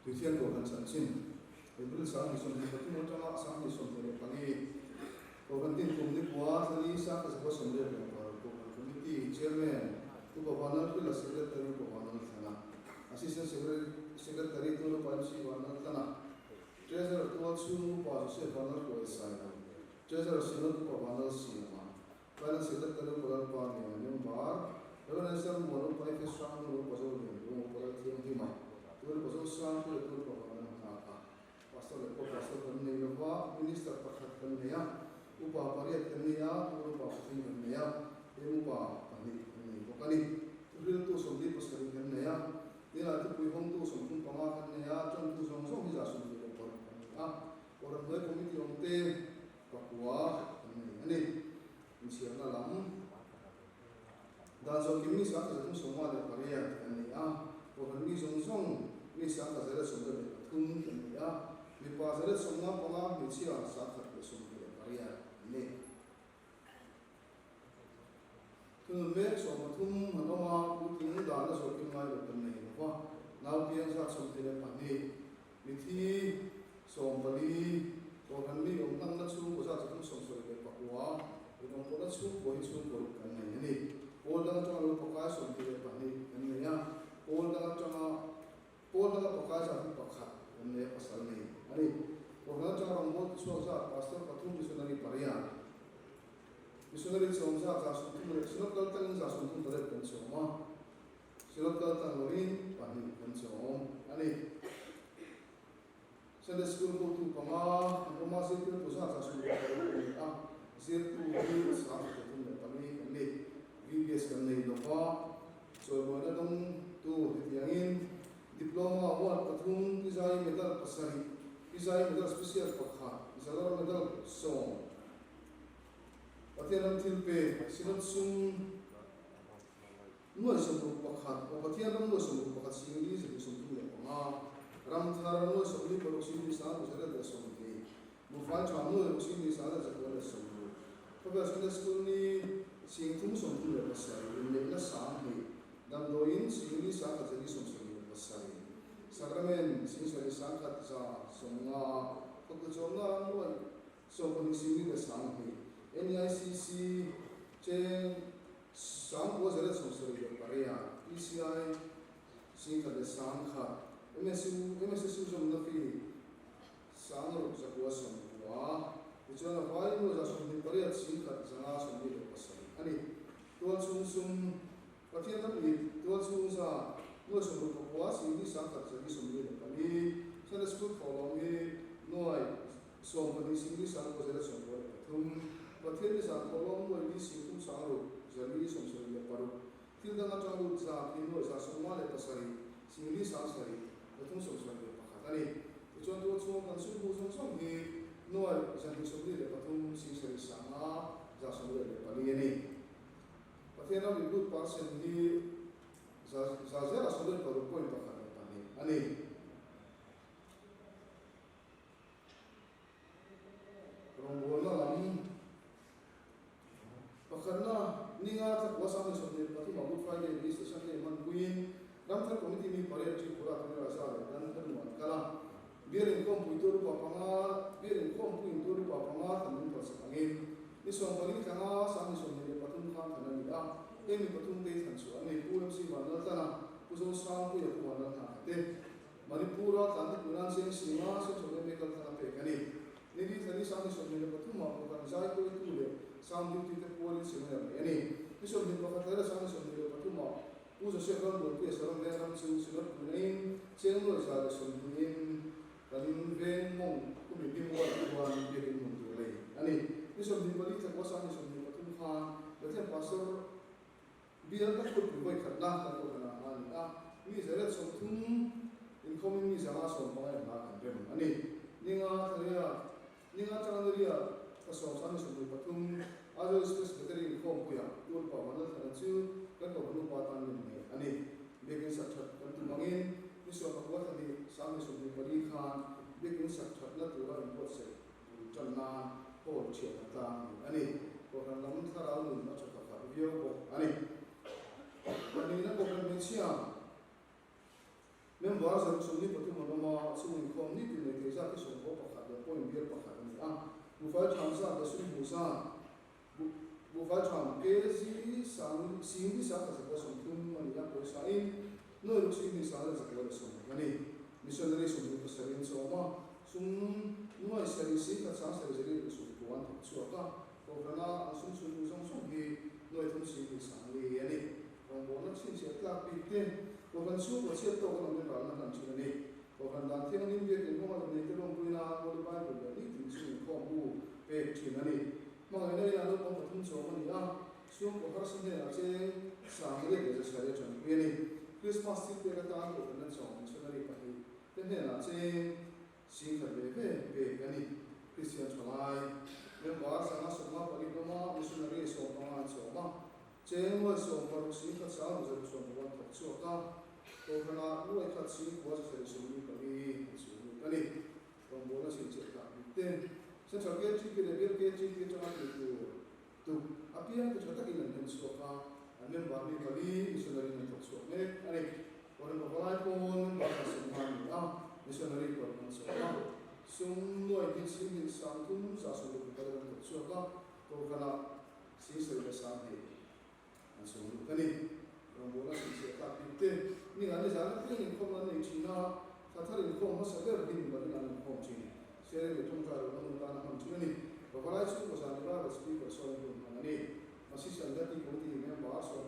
Tuithian Kohhran chanchin, April 2023 atanga 2024, Kohhran tin kum nikua thlali 1186 Kohhran Committee Chairman Upa Vanlalhrila Secretary Upa Vanlalthlana, Assistant Secretary Tual Upa MC Vanlaltlana, Treasurer Tual Chhung Upa Joseph Vanlalhruai Sailo, Treasurer Synod Upa Vanlalsiama, Finance Secretary Upa Lalpa Nena Member, Rev. Samuel Upa FS Hranghnung Upa Zolian Lung Upa Lalthianghima, Tual Upa Zosang Puia Tual Upa Vanram Nghak a, Pastor leh pawh Pastor kan nei lova, Minister pakhat kan nei a, Upa pariat kan nei a, Tual Upa pathum kan nei a, Eng Upa pahnih kan nei bawk a ni. Thuhriltu 47 kan nei a, tinah thupui hawngtu 35 kan nei a, tantu zawng zawng hi 26 kan ni a, Kohhran hnuai Committee awmte Pakua kan nei a ni. Inchhiarna lam dan zawh kim mi 1338 kan nei a, Kohhran mi zawng zawng mi 1173 kan nei a, mipa 195, hmeichhia 128 an ni. Thunun mek 13 han awm a, puitling dahna zawh kim ngai lo kan nei lo va, nau piang zat 22, mithi 14, Kohhran mi awm hlangna chhungkaw zat 379, in awm pawhna chhungkua hi chhungkaw ruk kan nei a ni. Pawl dang atanga lo pakai 22 kan nei a, pawl dang atanga pawl danga pakai zat hi pakhat kan nei a, pasal nei a ni. Kohhran atanga rawngbâwl tichhuak zat Pastor pathum missionary pariat. Missionary chawm zat 30 leh Synod kal tlangin 38 kan chawm a, Synod kal tlang lovin pahnih kan chawm a ni. Sunday School hotu panga an awm a, zirtirtu zat 36 kan ni a, zirtu hi 34 kan ni. VBS kan nei lo va, chawimawina dawngtu hetiangin Diploma award pathum, Pizai Medal pasarih, Pizai Medal Special pakhat, Zalar Medal sawm, Pathian ram thil pek, Synod sum nuai sawmruk pakhat, aw Pathian ram nuai sawmruk pakhat singli zahnih 35, ram thar nuai sawmli paruk singli sang ruk zariat leh sawmhnih, buhfai tha nuai ruk singli sang leh zakua leh sawmruk, khawvel Sunday School ni sing thum 37, inneihna 2000, damdawiin singli sang khat zali 77, Sacrament sing sarih 1150, khawpte chawmna ram nuai 20 singli leh 20, NEICC cheng 9,178, PCI 10,000 leh 10,000, MSU MSSU zawmna fee 6,990, tichuan a vai nuai 28 1,547 a ni. Tual chhung sum Pathian ram ip tual chhung za nuai sawmruk pakua singli 1,144, Sunday School thawhlawm hi nuai 14 singli 9,093, Pathian ni zan thawhlawm nuai li sing thum sang ruk zali 76, thil dang atang lut zat hi nuai 57 singli sang sarih 371 a ni. Tichuan tual chhung kan sum hmuh zawng zawng hi nuai 223 sing sarih sanga 184 a ni. Pathian ram ip lut percent hi za za zela sawmriat paruk point pakhat leh pahnih a ni. Rawngbawlna lam pakhatna ninga thla kua 23 ah Good Friday leh Easter Sunday hmanpuiin Ramthar Committee mi pariat Tripura Tumira za leh Dan ka nu an kal a. Bial inkhawmpui tur upa panga Bial inkhawmpuiin tur upa panga than min pawlsak angin ni 14 tlanga 23 khan than a ni a, heng mi pathum te hi thlan chhuah an ni. Pu MC Vanlaltlana, Pu Zosangpuia, Pu Vanlalhnaka te. Manipur-a tlante puinan cheng singa Central yma kaltlang a pek a ni. Ni li thlani 23 ah Kohhran zai hruaitu leh sound duty te pualin seminar neih a ni. Ni 21 leh 23 ah Pu Joseph Rambuanpuia Saron veng ram chu Synod puinain cheng nuai za leh sawmhnihin kan veng mawng kumi Bimual chuan biakin hmun tur lei a ni. Ni 24 thla kua 23 khan Bethlehem Pastor Bial ka khutpui vawi khatna kan Kohhran ah a ni a, mi zariat 30 inkhawmin mi 150 in hla kan rem a ni. Ninga thlaria, ninga atanga niria thla sawm sang ni 23 Aizawl Express Battery inkhawmpuiah Pu Upa Vanlalthlana chu kan Kohhran upa tan min nei a ni. Biakin sak that kan tum angin ni 19 thla hnih 24 khan biakin sak thatna tura inbuatsaih bul tan nan hall thian a tlang ni a ni. Kohhran lam thlarau nun a tha ta khat viau bawk a ni. Pahnihna Kohhran hmeichhia. Member 123 an awm a, chhung inkhawm nitin nei thei zat hi 91 leh point bial pakhat a ni a. Buhfai ṭham zat leh sum hmuh zat, Buhfai ṭham kg sang sing ni sang khat zakua 30 a ni a, pawisa in nuai ruk sing ni sang leh zakua leh 60 a ni. Missionary 27 an sawm a, sum nuai sarih sing khat sang sarih zali leh 90 an thawk chhuak a, Kohhrana an sum chhun duh zawng zawng hi nuai thum sing ni sang li a ni. Rawngbawlna chhinchhiah tlak bik te, Kohhran chhungkaw chhiat tawk an awmin ralna hlan thin a ni. Kohhran dan thianghlim biakin hmanga lam neite lawmpuina Holy Bible leh nitin chung inkhawm bu pek thin a ni. Hmangaihna inah naupang pathum chawm a ni a, chhungkaw harsa hnenah cheng sang riat leh zasarih a tanpui a ni. Krismas thil pek atan Kohhran an chawm missionary pahnih te hnenah cheng sing khat ve ve pek a ni. Kristian thalai member 150 lawma missionary 15 an chawm a, Cheng nuai 16 sing khat sang ruk zaruk 60 an thawk chhuak a, Kohhranah nuai khat sing kua zasarih 44 an chhung lut a ni. Rawngbawlna chhinchhiah tlak bik te, Central KTP leh Bial KTP atanga tih tur tuk apiang te tha takin an hnem chhuak a, an member mi pali missionary in an thawk chhuak mek a ni. Kohhran pavalai pawn member khat 50 an ni a, missionary paruk an chhuak a, sum nuai hnih sing hnih sang thum za 64 an thawk chhuak a, Kohhranah Sing sawi leh sang hnih an sawi lut a ni. Rawngbawlna chhinchhiah tlak bik te, ningah nizan apiang inkhawmna an nei thin a, thla thar inkhawm hmasa ber hi mimalin an inkhawm thin. Sharing leh tawngtai lohna hun atan a hman thin a ni. Pavalai chhungkaw zan Revival Speaker sawn hun hman a ni. Masi Sangati Committee member 15.